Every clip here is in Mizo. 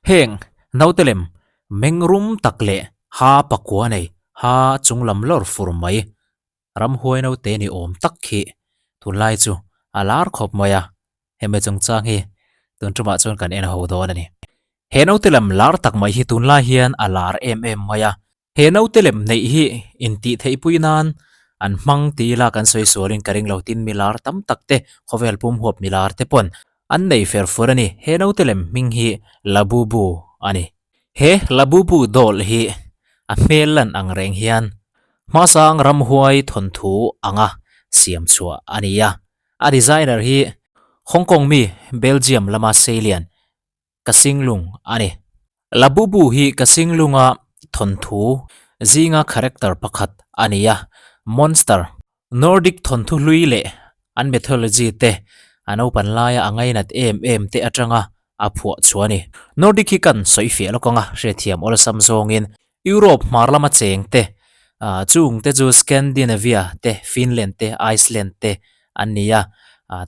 Heng naute lem meng rum tak leh ha pakua nei ha chunglam lawr fur mai ramhuai naute ni awm tak khi tunlai chu a lar khawp mai a, hemi chungchang hi tun tumah chuan kan en ho dawn a ni. He naute lem lar tak mai hi tunlai hian a lar em em mai a, He naute lem neih hi intih theih pui nan an hmang ti ila kan sawi sualin ka ring lo tin milar tam tak te khawvel pum huap milar te pawn an nei fer fur a ni. He naute lem hming hi Labubu a ni. He Labubu doll hi a hmel lan ang reng hian hmasang ramhuai thawnthu anga siam chhuah a ni a. A designer hi Hong Kong mi Belgium lama seilian Ka Singlung a ni. Labubu hi Ka Singlunga thawnthu zinga character pakhat a ni a, monster, Nordic thawnthu hlui leh an mythology te a naupan laia a ngainat em em te atanga a phuah chhuah a ni. Nordic hi kan sawi fiah lawk anga hriatthiam awlsam zawngin Europe hmar lama cheng te, chung te chu Scandinavia te, Finland te, Iceland te an ni a.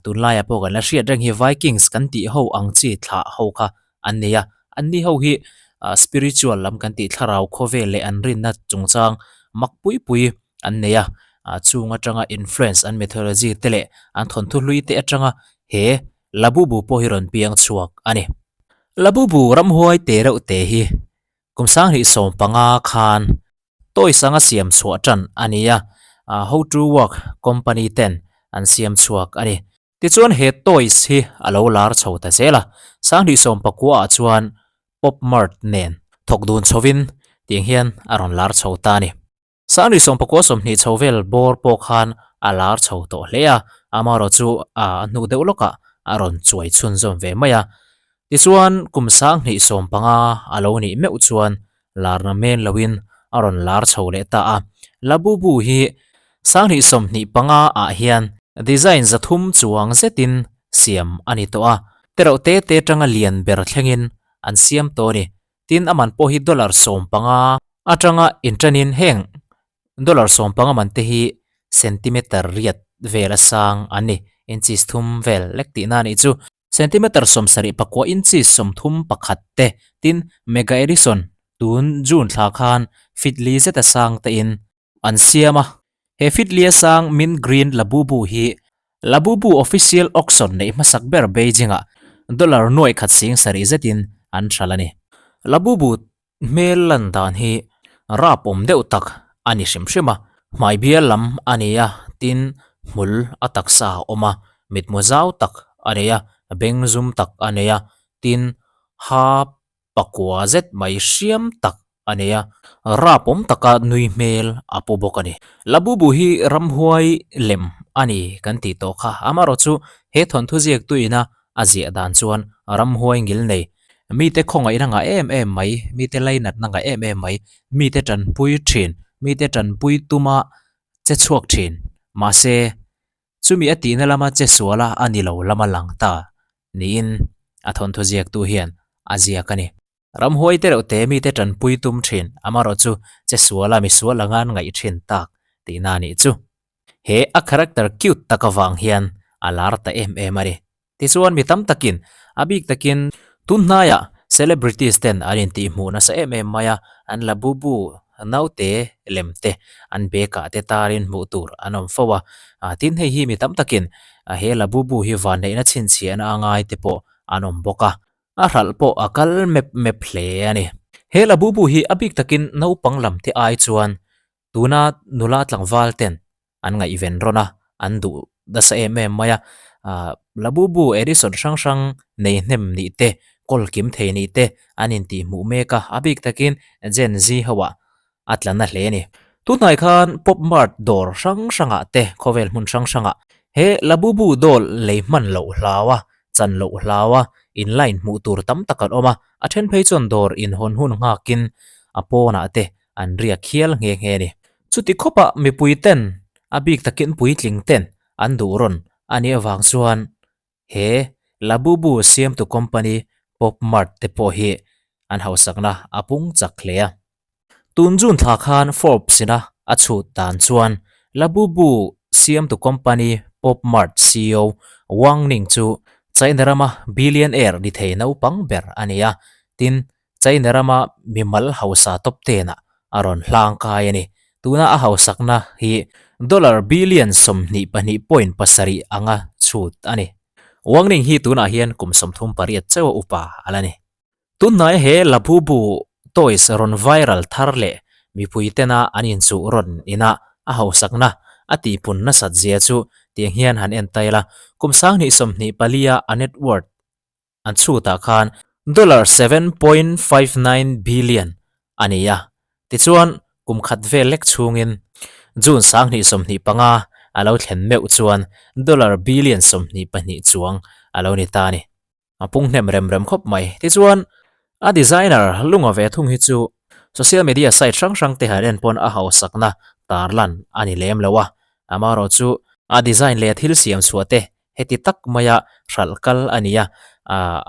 Tunlaiah pawh kan la hriat reng hi Vikings kan tih ho ang chi thlah ho kha an ni a. Anni ho hi spiritual lam kan tih thlarau khawvel leh an rinna chungchang mak pui pui an nei a. Chung atanga influence an mythology te leh an thawnthu hlui te atanga he Labubu pawh hi rawn piang chhuak a ni. Labubu ramhuai te reuh te hi Kum 2015 khan toys anga siam chhuah tan a ni a, How to Work company ten an siam chhuak a ni. Tichuan he toys hi a lo lar chho ta zel a, 2019 ah chuan Pop Mart nen thawk dun chhovin tiang hian a rawn lar chho ta a ni. 2019 20 chho vel bawr pawh khan a lar chho tawh hle a, amaherawh chu a hnu deuh lawkah a rawn chuai chhunzawm ve mai a. Tichuan kum 2015 a lo nih meuh chuan larna men loin a rawn lar chho leh ta a. Labubu hi 2025 ah hian design 300 chuang zetin siam a ni tawh a, tereuh te te atanga lian ber thlengin an siam tawh a ni. Tin, a man pawh hi dollar 15 atanga inṭanin heng dollar 15 man te hi centimeter riat vel a sang an ni, inches thum vel lek tihna a nih chu. Centimeter 74 inches 31 te, tin, Mega Edison tun June thla khan feet li zeta sang tein an siam a. He feet li a sang Mint Green Labubu hi Labubu official auction neih hmasak ber Beijing-ah dollar nuaih khat sing sarih zetin an hral a ni. Labubu hmel lan dan hi rap awm deuh tak a ni hrim hrim a, hmai bial lam a ni a, tin hmul a taksa a awm a, mitmu zau tak a nei a, beng zum tak a nei a, tin ha pakua zet mai hriam tak a nei a, rapawm taka nui hmel a pu bawk a ni. Labubu hi ramhuai lem a ni kan tih tawh kha, amaherawh chu he thawnthu ziaktuina a ziah dan chuan ramhuai ngil nei, mite khawngaihna ngah em em mai, mite lainatna ngah em em mai, mite tanpui thin, mite tanpui tuma che chhuak thin, mahse Chumi a tihna lama che suala a ni lo lama lang ta niin a thawnthu ziaktu hian a ziak a ni. Ramhuai te reuh te mite tanpui tum thin, amaherawh chu che suala misual anga an ngaih thin tak tihna a nih chu. He a character cute tak avang hian a lar ta em em a ni. Tichuan mi tam takin, a bik takin tun hnaiah celebrities ten an intihhmuh nasa em em mai a, an la bu bu naute lem te an bag ah te tarin hmuh tur an awm fo a. Tin hei hi mi tam takin he la bu bu hi vanneihna chhinchhiahna a ngai te pawh an awm bawk a, a hralh pawh a kal mep mep hle a ni. He la bu bu hi a bik takin naupang lam te ai chuan tuna nula tlangval ten an ngaihven rawn a, an duh nasa em em mai a, ah Labubu Edison hrang hrang nei hnem nih te, kawl kim thei nih te an intih hmuh mek a, a bik takin Gen Z ho ah a tla na hle a ni. Tunhnai khan Pop Mart dawr hrang hrangah te khawvel hmun hrang hrangah he Labubu dawl lei hman loh hlau a, chan loh hlau a, in line hmuh tur tam tak an awm a, a then phei chuan dawr inhawn hun nghakin a pawnah te an riak hial nghe nghe a ni. Chuti khawpah mipui ten, a bik takin puitling ten an duh rawn a nih avang chuan he Labubu siamtu company Pop Mart te pawh hi an hausakna a pung chak hle a. Tun June thla khan Forbes ina a chhut dan chuan Labubu siamtu company Pop Mart ceo Wang Ning chu China rama billionaire ni thei naupang ber a ni a. Tin, China rama mimal hausa top ten ah a rawn hlang kai a ni. Tuna a hausakna hi dollar billion 22.7 anga chhut a ni. Wang Ning hi tunah hian kum 38 chauh a upa a la ni. Tunhnai he Labubu toys rawn viral thar leh mipui tena an inchuh rawn ina a hausakna a tihpun nasat zia chu tiang hian han en ta ila, kum 2024 a a net worth an chhutah khan dollar 7.59 billion a ni a. Tichuan, kum khat vel lek chhungin June 2025 a lo thlen meuh chuan dollar billion 22 chuang a lo ni ta a ni. A pung hnem rem rem khawp mai. Tichuan, a designer lunga ve thung hi chu social media site hrang hrang te han en pawn a hausakna tarlan a ni lem lo a. Amaherawhchu, a design leh a thil siam chhuah te heti tak maia hralh kal a ni a,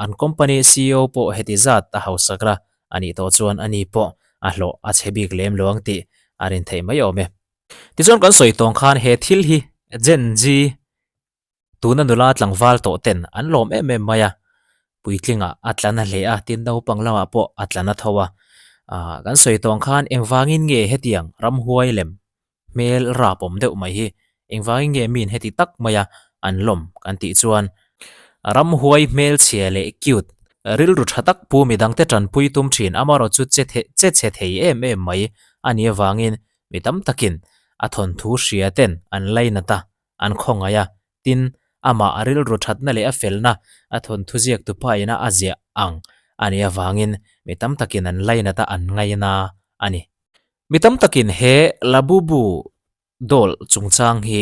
an company ceo pawh heti zat a hausakna a nih tawh chuan ani pawh a hlawh a chhe bik lem lo ang tih a rin theih mai awm e. Tichuan kan sawi tawng khan he thil hi Gen Z tuna nula tlangval tawh ten an lawm em em mai a, puitlingah a tla na hle a, tin naupang lamah pawh a tla na tho a. Kan sawi tawng khan engvangin nge hetiang ramhuai lem hmel rap awm deuh mai hi engvangin nge min heti tak maia an lawm kan tih chuan ramhuai hmelchhia leh cute rilru tha tak pu midangte tanpui tum thin amaherawh chu che che chhe thei em em mai a nih avangin mi tam takin a thawnthu hria ten an lainat a, an khawngaih a, tin amah a rilru thatna leh a felna a thawnthu ziak tupa ina a ziah ang a nih avangin mi tam takin an lainat a an ngaina a ni. Mi tam takin he Labubu doll chungchang hi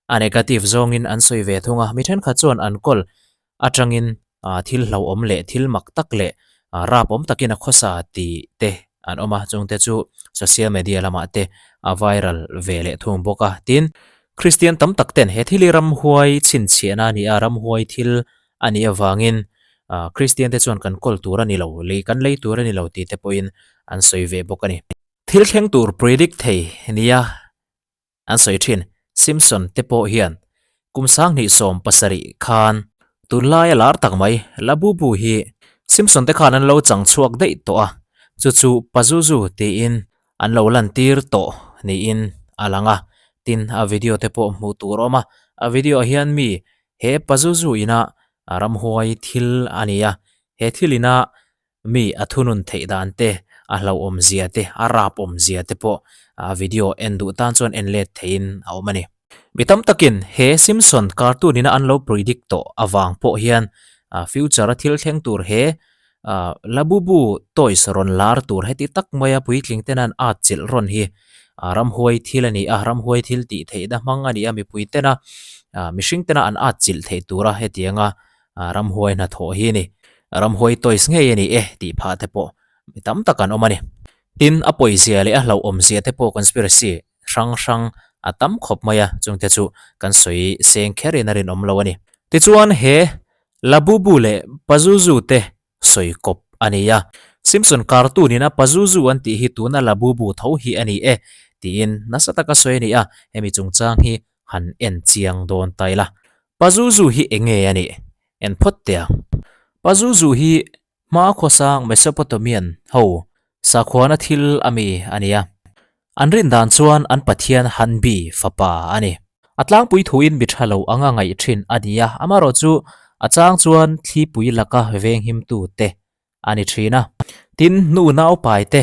a negative zawngin an sawi ve thung a, mi thenkhat chuan an kawl atangin thil hlauhawm leh thil mak tak leh rapawm takin a khawsa tih te an awm a, chungte chu social media lamah te a viral ve leh thung bawk a. Tin, Kristian tam tak ten he thil hi ramhuai chhinchhiahna a ni a, ramhuai thil a nih avangin Kristian te chuan kan kawl tur a ni lo, lei kan lei tur a ni lo tih te pawhin an sawi ve bawk a ni. Thil thleng tur predict thei nia an sawi thin. Simpson te pawh hian kum 2017 khan tunlaia lar tak mai Labubu hi Simpson te khan an lo chang chhuak daih tawh a, chu chu Pazuzu tiin an lo lantir tawh niin a lang a. Tin, a video te pawh hmuh tur a awm a, a video ah hian mi He Pazuzu ina ramhuai thil a ni a, he thil ina mi a thunun theih dan te, a hlauhawm zia te, a rapawm zia te pawh a video en duh tan chuan en let theihin a awm a ni. Mi tam takin he Simpson cartoon ina an lo predict tawh avang pawh hian future a thil thleng tur he Labubu toys rawn lar tur heti tak maia puitling ten an at chilh rawn hi ramhuai thil a ni a, ramhuai thil tih theihna hmang a ni a, mipui tena mihring tena an at chilh theih tura hetianga ramhuai hnathawh hi a ni. Ramhuai toys ngei a ni e tih phah te pawh mi tam tak an awm a ni. Tin, a pawizia leh a hlauhawmzia te pawh conspiracy hrang hrang a tam khawp mai a, chungte chu kan sawi seng kherin a rinawm lo a ni. Tichuan he Labubu leh Pazuzu te sawi kawp a ni a. Simpson cartoon ina Pazuzu an tih hi tuna Labubu tho hi a ni e tiin nasa taka sawi a ni a, hemi chungchang hi han en chiang dawn ta ila. Pazuzu hi eng nge a nih? En phawt teh ang. Pazuzu hi Hma khawsang Mesopotamian ho sakhuana thil a mi a ni a. An rin dan chuan an pathian Hanbi fapa a ni. A tlangpui thuin mi tha lo anga ngaih thin a ni a, amaherawh chu a chang chuan thlipui laka venghimtu te a ni thin a. Tin, nu naupai te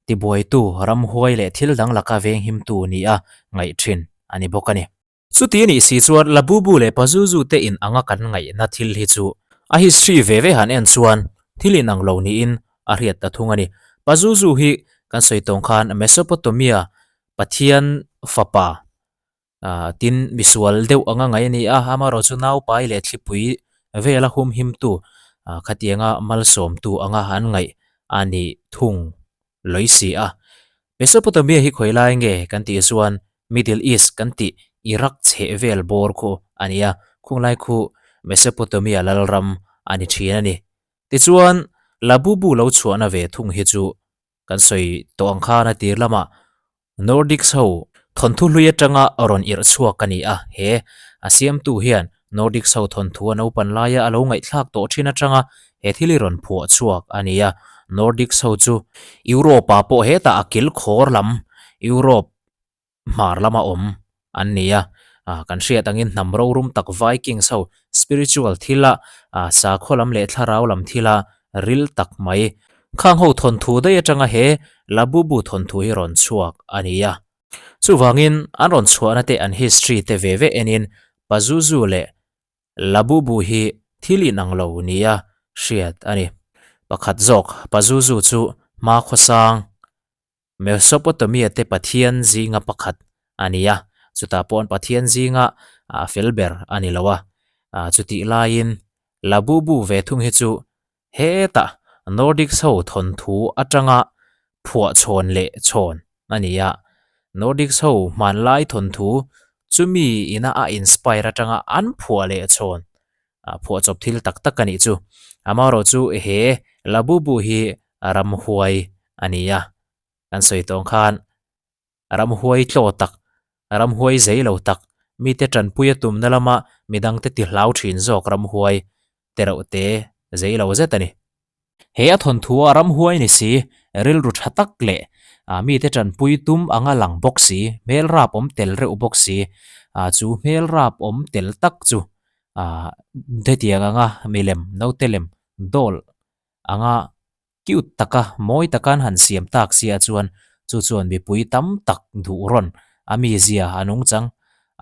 tibuaitu ramhuai leh thil dang laka venghimtu nia ngaih thin a ni bawk a ni. Chuti a nih si chuan Labubu leh Pazuzu te in anga kan ngaihna thil hi chu a history ve ve han en chuan thil inang lo niin a hriat ta thung a ni. Pazuzu hi kan sawi tawng khan Mesopotamia pathian fapa tin misual deuh anga ngaih a ni a, amaherawh chu naupai leh thlipui vela humhimtu khatianga malsawmtu anga an ngaih a ni thung lawi si a. Mesopotamia hi khawi lai nge kan tih chuan Middle East kan tih Iraq chheh vel bawr khu a ni a, khunglai khu Mesopotamia lalram a ni thin a ni. Tichuan, Labubu lo chhuahna ve thung hi chu kan sawi tawh ang khan a tir lamah Nordics ho thawnthu hlui atanga rawn irh chhuak a ni a, he a siamtu hian Nordics ho thawnthu a naupan laia a lo ngaihthlak tawh thin atanga he thil hi rawn phuah chhuak a ni a. Nordics ho chu Europe ah pawh hetah a kil khawr lam Europe hmar lama awm an ni a. Kan hriat angin hnam rorum tak Vikings ho spiritual thila sakhaw lam leh thlarau lam thila ril tak mai khang ho thawnthu daih atanga he Labubu thawnthu hi rawn chhuak a ni a. Chuvangin an rawn chhuahna te an history te ve ve enin Pazuzu leh Labubu hi thil inang lo nia hriat a ni. Pakhat zawk Pazuzu chu hma khawsang Mesopotamia te pathian zinga pakhat a ni a, chutah pawh an pathian zinga a fel ber a ni lo a. Chutih laiin Labubu ve thung hi chu Hetah Nordics ho thawnthu atanga phuah chhawn leh chhawn a ni a, Nordics ho hmanlai thawnthu chumi ina a inspire atanga an phuah leh chhawn phuah chawp thil tak tak a nih chu. Amaherawh chu he Labubu hi ramhuai a ni a, kan sawi tawng khan Ramhuai tlaw tak, ramhuai zei lo tak, mite tanpui a tumna lama midangte ti hlau thin zawk ramhuai te reuh te zei lo zet a ni. He a thawnthua ramhuai ni si, rilru tha tak leh mite tanpui tum anga lang bawk si, hmel rap awm tel reuh bawk si, chu hmel rap awm tel tak chu hetiang anga milem, naute lem, doll anga Cute taka mawi taka an han siam tak sia chuan chu chuan mipui tam tak duh rawn a mizia a nungchang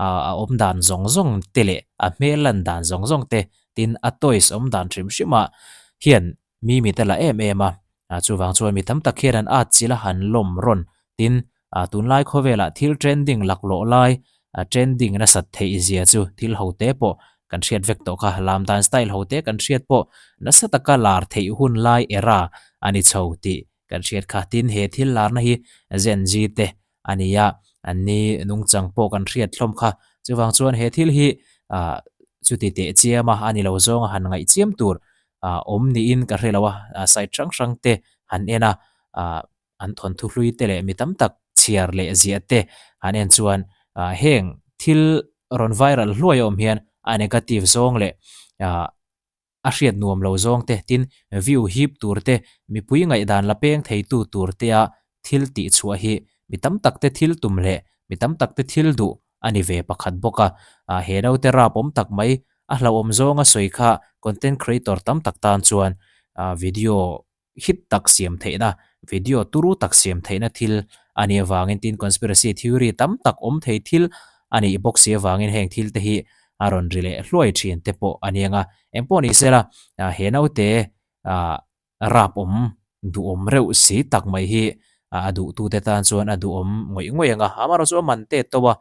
a awm dan zawng zawng te leh a hmel lan dan zawng zawng te tin a toys awm dan hrim hrim ah hian mi mit a la em em a chuvang chuan mi tam tak hian an at chilh a han lawm rawn tin tunlai khawvelah thil trending laklawh lai trending nasat theih zia chu thil ho te pawh kan hriat vek tawh kha, lam dan style ho te kan hriat pawh nasa taka lar theih hun lai era a ni chho tih kan hriat kha. Tin, he thil larna hi Gen Z te a ni a, an ni nungchang pawh kan hriat hlawm kha. Chuvang chuan he thil hi chuti teh chiam a, a ni lo zawnga han ngaih chiam tur awm niin ka hre lo a, side hrang hrang te han en a, an thawnthu hlui te leh mi tam tak chhiar leh ziah te han en chuan heng thil rawn viral hluai a awm hian a negative zawng leh a hriat nuam lo zawng te tin view hip tur te mipui ngaihdan la peng thei tu tur te a thil tih chhuah hi mi tam tak te thil tum leh mi tam tak te thil duh a ni ve pakhat bawk a he naute rap awm tak mai a hlauhawm zawng a sawi kha content creator tam tak tan chuan video hit tak siam theihna, video turu tak siam theihna thil a nih avangin tin conspiracy theory tam tak awm thei thil a nih bawk si avangin heng thil te hi a rawn ri leh hluai thin te pawh a ni ang a. Engpawh ni sela, he naute rap awm duhawm reuh si tak mai hi a duhtute tan chuan a duhawm ngawih ngawih ang a. Amaherawhchu chu a man teh tawh a,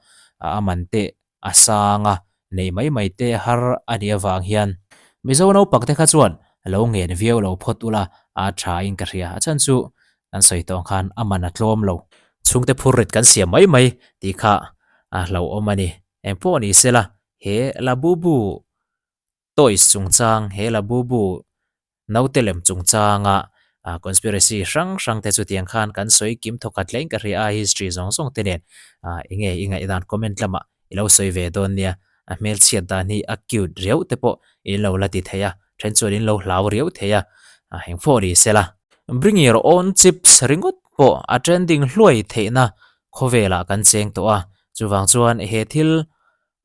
a man teh a sang a, nei mai mai te har a nih avang hian Mizo naupang te kha chuan lo ngen viau lo phawt ula a tha in ka hria. A chhan chu kan sawi tawh ang khan a man a tlawm lo. Chhungte phur rit kan siam mai mai tih kha a hlauhawm a ni. Engpawh ni sela he Labubu Toys chungchang he Labubu Naute lem chungchanga conspiracy hrang hrang te chutiang khan kan sawi kim thawkhat tlein ka hria a, history zawng zawng te nen enge i ngaihdan comment lamah i lo sawi ve dawn nia, a hmelchhiat dan hi a cute riau te pawh in lo la ti thei a, then chuan in lo hlau riau thei a, heng fawh ri sela. Bring your own chips ringawt pawh a trending hluai theihna khawvelah kan cheng tawh a, chuvang chuan he thil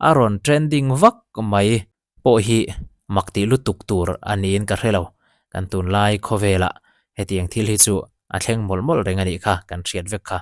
a rawn trending vak mai pawh hi mak tih lutuk tur a niin ka hre lo. Kan tunlai khawvelah hetiang thil hi chu a thleng mawlh mawlh reng a nih kha kan hriat vek kha.